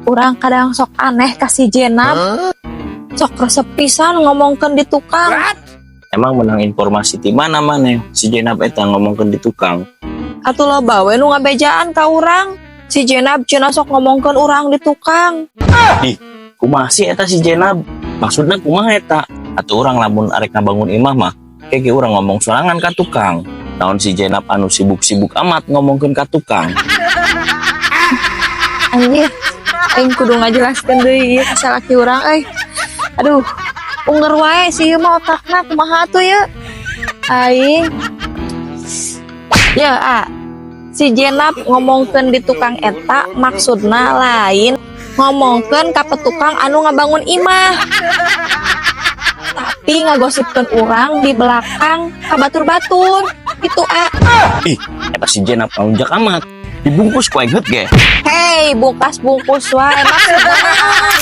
Urang kadang sok aneh ka si Jenab. Sok resep pisan ngomongkeun di tukang. Emang menang informasi di mana maneh si Jenab eta ngomongkeun di tukang? Atuh loba we nu ngabejaan ka urang. Si Jenab cenah sok ngomongkeun urang di tukang. Ih, kumaha sih eta si Jenab? Maksudna kumaha eta? Atuh urang lamun arek ngabangun imah mah, kayak urang ngomong sorangan ka tukang. Naon si Jenab anu sibuk-sibuk amat ngomongkeun ka tukang? Anjir, aing kudu ngajelaskeun deui ieu ka salaki urang euy. Aduh, ungger wae sih ieu mah otakna, kumaha tuh ya? Aing. Ya, a. Si Jenab ngomongkeun di tukang eta maksudna lain ngomongkeun ka petukang anu ngabangun imah. Tapi ngagosipkeun urang di belakang ka batur-batur. Itu, a. Ih, eta si Jenab ngalunjak amat. Dibungkus ku aing ge. Hei, bungkas-bungkus wae maksudna naon?